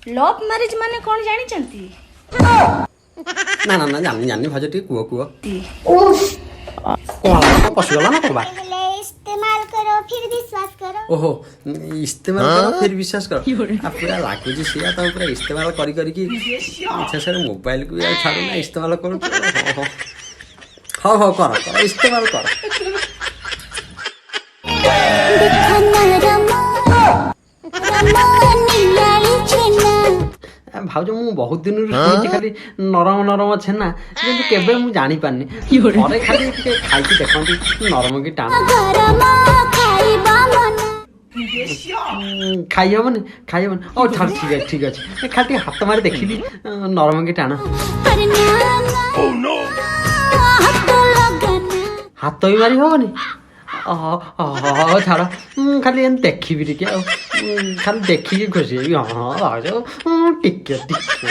Love marriage ମାନେ କ'ଣ ଜାଣିଛନ୍ତି? ନା ନା ନା, ଜାଣିନି ଜାଣିନି ଭାଉଜ, ଟିକେ କୁହ କୁହ। କଣ ହେଲା, କଣ ପଶିଗଲା ନା କଣ ବା? पहले इस्तेमाल करो, फिर विश्वास करो। ଓହୋ, ଇସ୍ତେମାଲ କର ଫେର ବିଶ୍ୱାସ କର। ଆଉ ପୁରା ଲାଗୁଛି ସେଇଆ। ତମେ ପୁରା ଇସ୍ତେମାଲ କରି କରିକି ଶେଷରେ ମୋବାଇଲକୁ ବି ଆଉ ଛାଡୁନା, ଇସ୍ତେମାଲ କରୁଛ। ହଉ ହଉ ହଉ, କର କର, ଇସ୍ତେମାଲ କର। ଦେଖ ନରମ ନରମ ନିଆଳି ଛେନା। ଏ ଭାଉଜ, ମୁଁ ବହୁତ ଦିନରୁ ଶୁଣିଛି ଖାଲି ନରମ ନରମ ଛେନା, କିନ୍ତୁ କେବେ ମୁଁ ଜାଣିପାରିନି। ଥରେ ଖାଲି ଟିକେ ଖାଇକି ଦେଖନ୍ତି ନରମ କି ଟାଣ। ଗରମ ଖାଇବା ମନା। ଖାଇ ହବନି, ଖାଇ ହବନି। ହଉ ଛାଡ଼, ଠିକ ଅଛି, ଠିକ ଅଛି। ଏ ଖାଲି ଟିକେ ହାତ ମାରି ଦେଖିବି ନରମ କି ଟାଣ। अरे ना ना, हाथ लगाना। ହାତ ବି ମାରି ହବନି? ହଁ, ଛାଡ଼, ମୁଁ ଖାଲି ଏମିତି ଦେଖିବି ଟିକେ ଆଉ। ଖାଲି ଦେଖିକି ଖୁସି ହେବି। ହଁ ହଁ ଭାଉଜ, ଟିକେ ଟିକେ।